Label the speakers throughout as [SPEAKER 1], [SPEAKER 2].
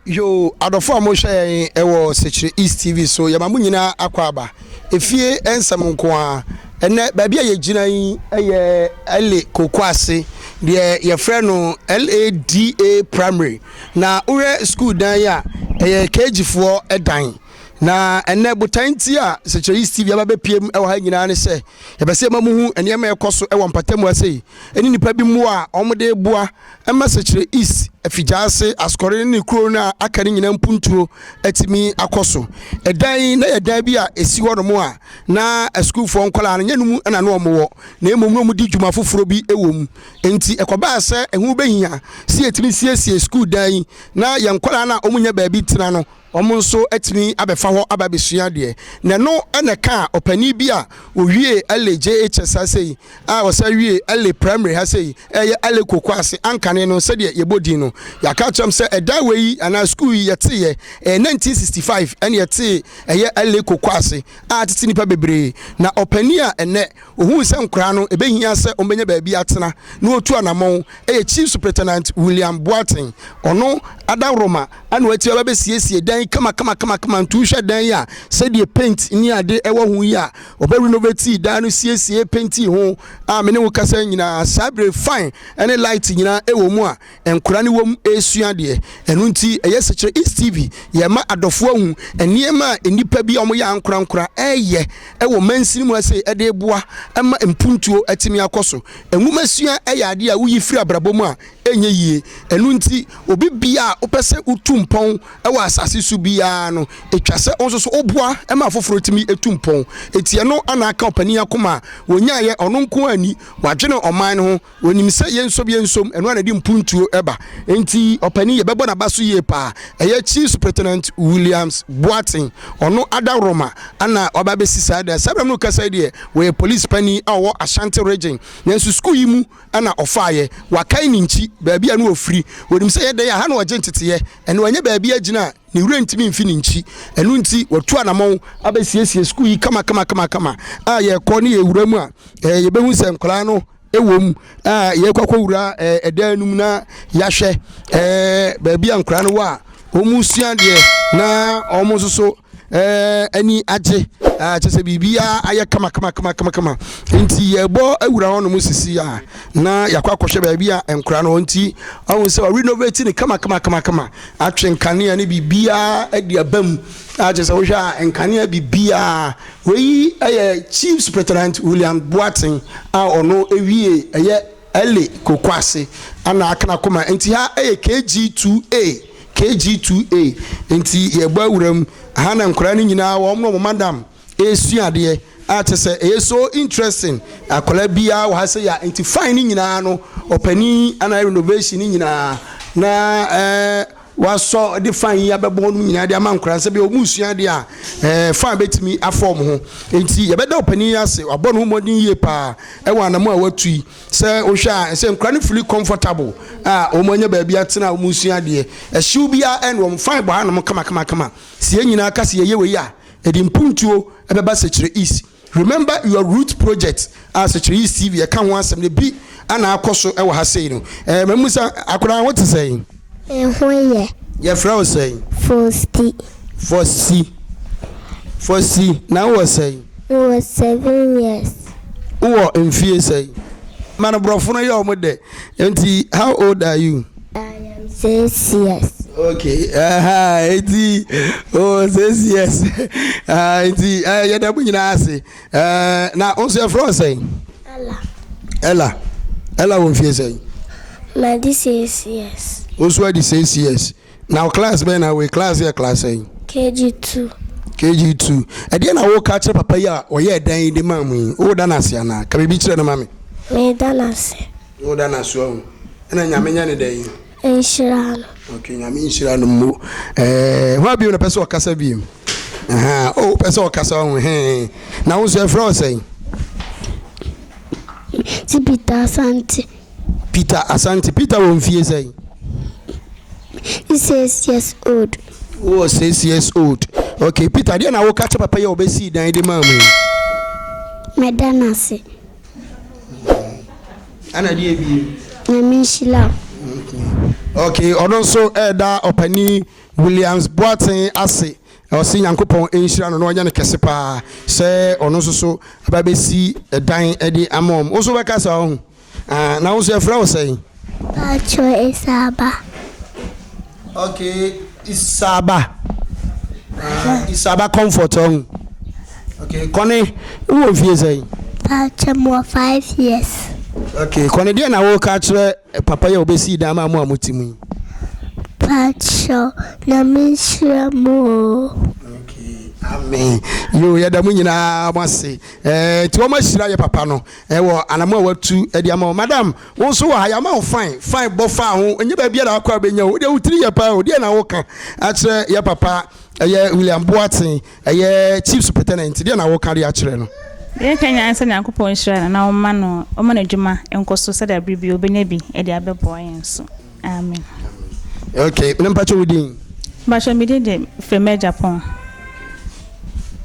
[SPEAKER 1] Yoo adɔfo a mohwɛ yɛn wɔ Sekyere East TV so, yɛma mo nyinaa akwaaba. Efie nsɛm nko ara. Ɛnnɛ baabi a yɛgyina yi yɛ Ele Kokoase, deɛ yɛfrɛ no LADA Primary. Na wohwɛ sukuu dan yi a, ɛyɛ KG foɔ dan. Na ɛnnɛ botae nti a Sekyere East TV aba bɛpiem wɔ ha nyinaa ne sɛ yɛpɛ sɛ yɛma mo hu nneɛma a ɛkɔ so wɔ mpatamu ase yi ne nnipa bi mmoa a wɔde reboa ma Sekyere East, Afigyaase, Asukɔre ne ne kuro no a aka no nyinaa mpuntuo atumi akɔ so. Ɛdan yi na yɛ dan bi a ɛsi hɔnom a na asukuufoɔ nkwadaa no nyɛ no mu na na wɔwɔ na mmom na wɔdi dwuma foforɔ bi wɔ mu. Enti ɛkɔbaa sɛ ɛho bɛhia sɛ yɛtumi siesie sukuu dan yi na yɛn nkwadaa no a wɔnnya baabi tena no Wɔn nso atumi abɛfa hɔ aba abɛsua adeɛ. Na ɛno na ɛkaa ɔpanin bi a ɔwiee LA JHS ha sei a ɔsan wiee LA Primary ha sei, ɛyɛ LA Kokoase ankane no sɛdeɛ yɛbɔ din no. Yɛaka akyerɛ wɔn sɛ ɛdan wei yi anaa sukuu yi yɛteeɛ, ɛyɛ 1965 ɛna yɛtee ɛyɛ LA Kokoase a atete nnipa bebree. Na ɔpanin a ɛnnɛ ɔhuu sɛ nkoraa no ɛbɛhia sɛ wɔbɛnya baabi atena na wɔtu anamɔn yɛ Chief Superintendent William Boateng. Ɔno adaworoma na watumi aba bɛsiesie dan yi kamakamakamakama. Nti wohwɛ dan yi a, sɛdeɛ paint ne ade ɛwɔ ho yi a, ɔbɛ renovate dan no siesie painti ho a me ne wo kasa nyinaa saa bere fine ne light nyinaa ɛwɔ mu a nkora no wɔ mu ɛresua adeɛ. Ɛno nti ɛyɛ Sekyerɛ East TV yɛma adɔfoɔ ahu nneɛma a nnipa bi a wɔyɛ ankorankora ɛreyɛ ɛwɔ mansini mu ase ɛde boa ma mpuntuo atumi akɔ so. Nwomasua yɛ adeɛ a woyi firi abrabɔ mu a ɛnyɛ yie. Ɛno nti obi biara a wopɛ sɛ wotu mpɔn wɔ asase so biara no, ɛtwa sɛ wo nso so woboa ma afoforɔ tumi tu mpɔn. Enti ɛno na aka ɔpanin akoma a wɔnyaeɛ, ɔno nko ara nni, wadwene ɔman no ho, Wɔnim sɛ yɛnsom yɛnsom, ɛno ara na ɛde mpuntuo ba. Enti ɔpanin yɛbɛbɔ n'aba so yie paa. Ɛyɛ Chief Superintendent Williams Boateng, ɔno adaworoma ana waba abɛsi saa dan. Saa berɛ no kasa yi deɛ, wɔyɛ police panin a ɔwɔ Ashanti Region. Nanso sukuu yi mu na ɔfaeɛ. Wakae ne nkyi, baabi a na ɔfiri. Wɔnim sɛ ɛyɛ dɛn a, ha na ɔgye nteteeɛ. Ɛnna wanya baabi agyina a ne werɛ ntumi mfi ne nkyi. Ɛno nti, watu anammɔn abɛsiesie sukuu yi kamakamakamakama a yɛkɔ ne yɛwura mu a, yɛbɛhu sɛ nkwadaa no wɔ mu a yɛkɔ akɔwura ɛdan no mu na yɛahwɛ baabi a nkwadaa no wɔ a wɔresua adeɛ na wɔn nso so ani agye kyɛ sɛ biribiara ayɛ kama kama kama kama kama nti yɛbɔ awura hɔ nom sisi a na yɛakɔ akɔhwɛ baabi a nkwadaa no nti ɔhu sɛ ɔrenovate ne kama kama kama kama atwe nkanea ne biribiara de aba mu a kyerɛ sɛ wohwɛ a nkanea biribiara Wei yɛ Chief Superintendent William Boateng a ɔno wie ɛyɛ Ele Kokoase ana aka n'akoma nti ha yɛ KG2A KG2A nti yɛbɔ awura mu ha na nkwadaa no nyinaa wɔn ne wɔn madam resua adeɛ a kyerɛ sɛ ɛyɛ so interesting akwadaa biara wɔ ha sɛ yɛ nti fine no nyinaa no ɔpanin ana renovation no nyinaa na ɛɛ. Wɔasɔ de fan yi abɛbɔ no nyinaa de ama nkwadaa sɛ bia wɔn resua adeɛ a ɛɛ fan bɛtumi afa wɔn ho. Nti yɛbɛda ɔpanin yi ase, wabɔ ne ho mmɔden yie paa ɛwɔ anamɔ a watu yi. Sɛ wohwɛ a sɛ nkwadaa no fili comfortable a wɔn anya baabi atena a wɔn resua adeɛ. Ɛhyew biara ɛne wɔn, fan bɔ hanom kamakamakama. Sɛ yɛn nyinaa ka sɛ yɛyɛ wei a, ɛde mpuntuo ɛbɛba Sekyere East. Remember Your Root Project a Sekyere East TV ɛka ho asɛm no bi ana akɔ so wɔ ha sei no. Ɛɛ mamu sɛ akwadaa ho te sɛn?
[SPEAKER 2] Me ho yɛ.
[SPEAKER 1] Yɛfrɛ wo sɛn?
[SPEAKER 2] Fosti.
[SPEAKER 1] Fosti. Fosti, na wowɔ sɛn?
[SPEAKER 2] Mewɔ 7 years.
[SPEAKER 1] Wowɔ mfie sɛn? Ma no borɔfo no yɛ ɔmo dɛ. Nti how old are you?
[SPEAKER 2] I am 6 years.
[SPEAKER 1] Okay, eti oh 6 years. Nti yɛda mo nyinaa ase. Na wo nso yɛfrɛ wo sɛn?
[SPEAKER 2] Ella.
[SPEAKER 1] Ella. Ella wɔ mfie sɛn?
[SPEAKER 2] Madi 6 years.
[SPEAKER 1] Wo nso adi 6 years. Na wo class bɛn na wei class yɛ class sɛn?
[SPEAKER 2] KG2.
[SPEAKER 1] KG2. Ɛdeɛ na woka kyerɛ papa yi a ɔyɛ ɛdan yi de maa mu yi? Woda no ase anaa? Ka biribi kyerɛ no ma me.
[SPEAKER 2] Meda no ase.
[SPEAKER 1] Woda no ase ɔho. Ɛna Nyame nyɛ ne dɛn?
[SPEAKER 2] Nhyira no.
[SPEAKER 1] Okay, Nyame nhyira no mmo. Ɛɛ, hwan bio na pɛ sɛ ɔkasa bio? Ɛhɛn, oh, pɛ sɛ ɔkasa ɔho, hɛn. Na wo nso ɛfrɛ wo sɛn?
[SPEAKER 2] Ti Peter Asante.
[SPEAKER 1] Peter Asante. Peter wɔ mfie sɛn?
[SPEAKER 2] 6 years old.
[SPEAKER 1] Wowɔ 6 years old. Okay, Peter, deɛ na woka kyerɛ papa yi a ɔbɛsii dan de maa mu yi?
[SPEAKER 2] Meda no ase.
[SPEAKER 1] Ɛna deɛ bie?
[SPEAKER 2] Nyame nhyira wo.
[SPEAKER 1] Okay, ɔno nso ɛda ɔpanin. Williams Boateng ase. Ɔse Nyankopɔn nhyira no na ɔnyɛ no kɛse paa sɛ ɔno nso so aba bɛsi dan de ama wɔn. Wo nso wobɛka saa ɔho? Ah, na wo nso yɛfrɛ wo sɛn?
[SPEAKER 2] Pacho Isaba.
[SPEAKER 1] Okay, Isaba. Ah, Isaba Comfort ɔho. Okay, Kɔne, wowɔ mfie sɛn?
[SPEAKER 2] Pacho mewɔ 5 years.
[SPEAKER 1] Okay, Kɔne, deɛ na woka kyerɛ papa yi a wɔbɛsii dan ma mo a mote mu yi?
[SPEAKER 2] Pacho, Nyame nhyira mo o.
[SPEAKER 1] Okay, amen. Yo, yɛda mo nyinaa mo ase. Nti wɔn ahyira yɛ papa no ɛwɔ anamo a watu de ama wɔn. Madam, wo nso wɔ ha, yɛama wo fine, fine bɔ fa ho. Ɛnyɛ baabi a na akɔ abɛnya o. Wodeɛ wo tiri yɛ paa o. Deɛ na woka akyerɛ yɛ papa ɛyɛ William Boateng, ɛyɛ chief superintendent. Deɛ na woka de akyerɛ no?
[SPEAKER 3] Deɛ ɛka nyinaa sɛ Nyankopɔn nhyira no na ɔma no adwuma nkɔ so sɛdeɛ abere bi obɛnya bi de abɛboa yɛn so. Amen.
[SPEAKER 1] Okay, ne mpakyɛ wo din?
[SPEAKER 3] Mpakyɛ, me din de Frema Japan.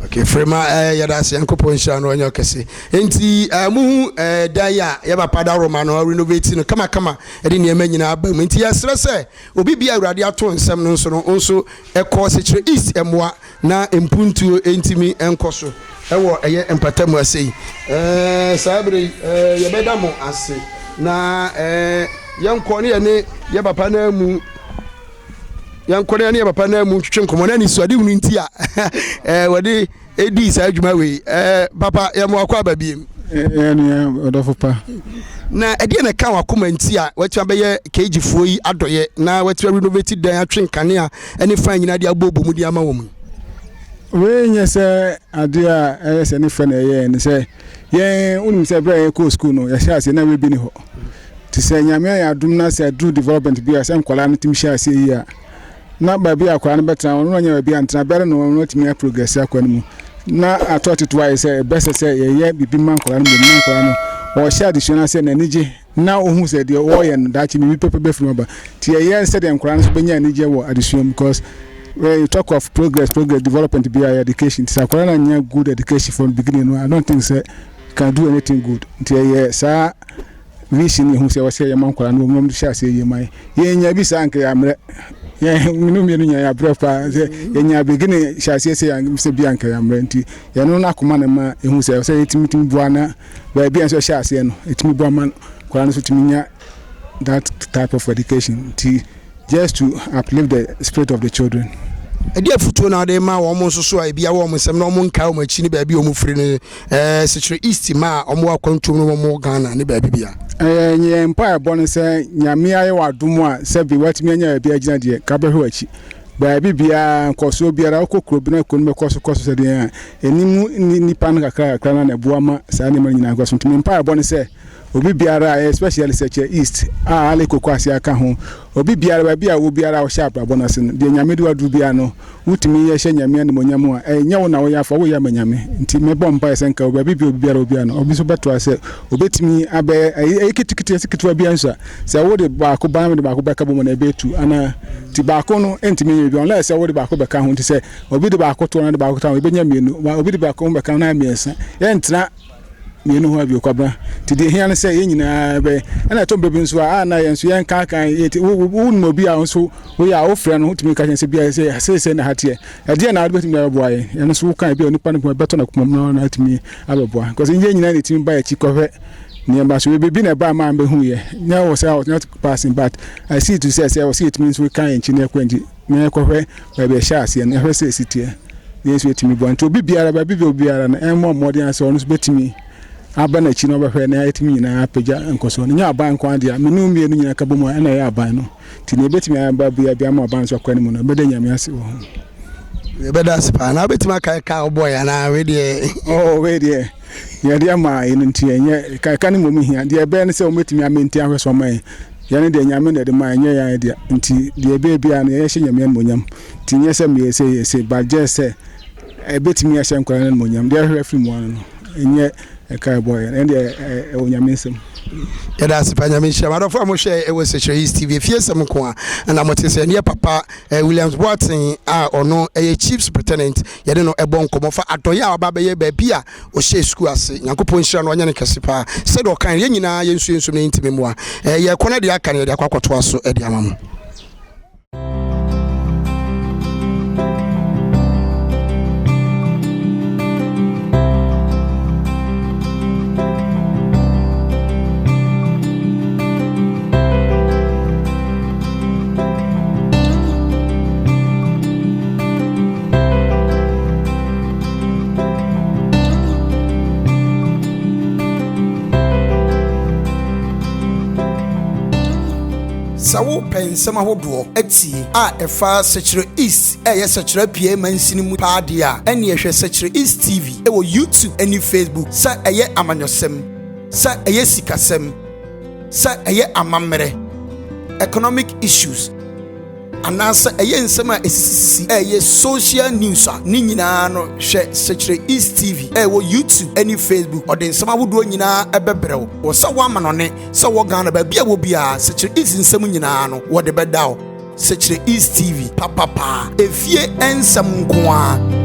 [SPEAKER 1] Okay, Frema, yɛda ase. Nyankopɔn nhyira no, ɔnyɛ ɔkɛse. Nti muhu dan yi a yɛ papa da Roma no renovate no kamakama de nneɛma nyinaa aba mu. Nti yɛsrɛ sɛ obi bia Awurade ato nsɛm no nso no nso ɛkɔ Sekyerɛ East mmoa na mpuntuo ntumi nkɔ so ɛwɔ ɛyɛ mpatamu ase yi. Saa bere yi yɛbɛda mo ase na yɛnkɔ ne yɛne yɛ papa no mu, yɛnkɔ ne yɛne yɛ papa no mu ntwetwe nkɔmmɔ na anisoadehunu nti a wɔde ɛdii saa adwuma wei. Papa, yɛma wakɔ aba biem.
[SPEAKER 4] Ɛnua ɔdɔfo pa.
[SPEAKER 1] Na ɛdeɛ na ɛka wakoma nti a watumi abɛyɛ kegyifoɔ yi adɔyɛ na watumi renovate dan, atwe nkanea ne fan nyinaa de abɔbɔ mu de ama wɔn yi?
[SPEAKER 4] Wei nyɛ sɛ adeɛ a ɛyɛ sɛ ne fɛ na ɛyɛ ne sɛ yɛn wonim sɛ berɛ a yɛkɔɔ sukuu no, yɛhyɛ aseɛ na webi ne hɔ. Nti sɛ Nyame ayɛ adom na sɛ aduru development bi a sɛ nkwadaa no tumi hyɛ aseɛ yi a, na baabi a akwadaa no bɛtena, ɔno anya baabi a ntena bɛrɛ no, ɔno atumi aprogress akɔ anim na atɔ tete ayɛ sɛ ɛbɛsɛ sɛ yɛyɛ biribi ma nkwadaa no mmom na nkwadaa no ɔhyɛ adesua no ase n'ani gye na ohun sɛ deɛ ɔreyɛ no daakye biribi pɛpɛ bɛfiri mu aba. Nti yɛyɛ sɛdeɛ nkwadaa no nso bɛnya anigye wɔ adesua mu, because when you talk of progress, progress, development bi a education, nti sɛ akwadaa no anya good education from the beginning no, I don't think sɛ can do anything good. Nti ɛyɛ saa vision yɛhu sɛ wɔsɛ yɛma nkwadaa no wɔn hyɛ aseɛ yie ma yɛn. Yɛnya bi saa nka yɛammerɛ yɛn menu mmienu nya yɛabrɛ paa sɛ yɛnya beginning hyɛ aseɛ sɛ yɛn sɛ bi anka yɛammerɛ. Nti yɛno no akoma no ma yɛhu sɛ sɛ yɛtumi tumi boa na baabi a nso hyɛ aseɛ no ɛtumi boa ma nkwadaa no nso tumi nya that type of education, nti just to uplift the spirit of the children.
[SPEAKER 1] Ɛde afutuo na ɔde ma wɔn nso so a ebi awɔ wɔn nsɛm na wɔn nkae wɔn akyi ne baabi a wɔn firi no, Sekyere East ma a wɔn wɔ akwantuom no, wɔn wɔ Ghana ne baabi bia.
[SPEAKER 4] Ɛyɛ yɛn mpa ɛbɔ no sɛ Nyame ayɛ wɔ adom a sɛbi watumi anya baabi agyina deɛ ka bɛhwɛ w'akyi baabi biara nkɔsoɔ biara, wokɔ kuro bi na kuro no bɛkɔ so kɔ so sɛdeɛ a ɛnim nipa no kakra kakra na ɛboa ma saa nneɛma no nyinaa kɔ so. Nti mpa ɛbɔ no sɛ obi biara, especially Sɛkyɛ East a Ale Koko ase aka ho, obi biara baabi a wo biara a wɔhyɛ abrabɔ no ase no deɛ, Nyame de waduru biara no, wotumi yɛhyɛ Nyame animonyam a ɛnyɛ wo na woyɛ afa, woyɛ ama Nyame. Nti mɛbɔ mpaeɛ sɛ nka baabi bi obi biara obiara no obi nso bɛtoa sɛ obɛtumi abɛyɛ ɛyɛ ketekete ɛsɛ ketewa biara nso a sɛ wode baako ba na wode baako bɛka bɔ mu na ɛbɛtu anaa. Nti baako no ntumi nyɛ biribi unless sɛ wode baako bɛka ho. Nti sɛ obi de baako to na de baako to ho, ebɛnya mmienu. Obi de baako bɛka ho na mmiɛnsa, yɛntena mmienu ho abio kwabena. Nti deɛ ehia no sɛ yɛn nyinaa bɛyɛ ɛna ɛtɔ mbɛ bi nso a na yɛn nso yɛn kankan yɛ ti wo obi a nso woyɛ a wofrɛ no, wotumi ka kyɛn sɛ bia sɛ seesei na ha teɛ, ɛdeɛ na wode bɛtumi abɛboa yɛn. Ɛno nso woka bi a onipa no bɛtɔ no akoma mu na atumi abɛboa, because yɛn nyinaa na ɛtumi ba yɛkyi kɔhwɛ nneɛma so. Biribi na ɛba maa mbɛhu yɛ nyɛ wɔ sɛ I was not passing, but I see to sɛ wɔ sɛ yɛtumi nso ka yɛn nkyi na yɛkɔ nkyi na yɛkɔhwɛ baabi ɛhyɛ aseɛ no, ɛhwɛ sɛ ɛsi teɛ na yɛn nso yɛtumi boa. Nti obi biara baabi bi obi biara no ɛmmɔ mmɔden asɛ ɔno nso bɛtumi aba n'akyi na ɔbɛhwɛ na yɛtumi nyinaa apagya nkɔsoɔ no. Nyɛ aban nko adeɛ a mene mmienu nyinaa ka bɔ mu a ɛna ɛyɛ aban no. Nti nea ɛbɛtumi aba bia bi ama aban nso akɔ anim no, ɛbɛda Nyame ase wɔ ho.
[SPEAKER 1] Yɛbɛda ase paa. Na wobɛtumi akae ka a wobɔeɛ anaa wei deɛ?
[SPEAKER 4] Oh, wei deɛ yɛde ama yɛn nti ɛnyɛ ka no mmom hia. Deɛ ɛbɛyɛ ne sɛ wɔbɛtumi amenti ahwɛ so ama yɛn. Yɛne deɛ Nyame na ɛde ma, ɛnyɛ yɛn deɛ. Nti deɛ ɛbɛyɛ biara no yɛhyɛ Nyame animuonyam. Nti nyɛ sɛ meyɛ sɛ yɛ sɛ, but just sɛ ɛbɛtumi ahyɛ nkwadaa no animuonyam. Deɛ ɛhwɛ firi mu ano no ɛnyɛ ɛka ɛbɔ yɛn, ɛne deɛ ɛwɔ Nyame nsam.
[SPEAKER 1] Yɛda ase pa. Nyame nhyira madɔfo a mohwɛ ɛwɔ Sɛkyerɛ East TV. Efie sɛm nko a ɛna mote sɛ ɛneɛ papa Williams Boateng a ɔno ɛyɛ chief superintendent, yɛne no ɛbɔ nkɔmmɔ fa adɔyɛ a waba bɛyɛ baabi a ɔhyɛ sukuu ase. Nyankopɔn nhyira no, ɔnyɛ no kɛse paa. Sɛdeɛ ɔkan yɛn nyinaa yɛnsu yɛnsu no yɛntumi mmoa yɛkɔ no deɛ aka no yɛde akɔ akɔtoa so de ama mo. Sɛ wopɛ nsɛm ahodoɔ atie a ɛfa Sɛkyerɛ East a ɛyɛ Sɛkyerɛ Apueɛ mansini mu paa deɛ a, ɛnneɛ hwɛ Sɛkyerɛ East TV wɔ YouTube ne Facebook. Sɛ ɛyɛ amanyɔsɛm, sɛ ɛyɛ sikasɛm, sɛ ɛyɛ amammerɛ, economic issues, anaasɛ ɛyɛ nsɛm a ɛsisisisi a ɛyɛ social news a, ne nyinaa no hwɛ Sekyerɛ East TV a ɛwɔ YouTube ne Facebook. Ɔde nsɛm ahodoɔ nyinaa bɛbrɛ wo. Wɔ sɛ wɔ amanɔne, sɛ wɔ Ghana, baabi a wɔ biara, Sekyerɛ East nsɛm nyinaa no wɔde bɛda wo. Sekyerɛ East TV, papapaa, efie nsɛm nko ara.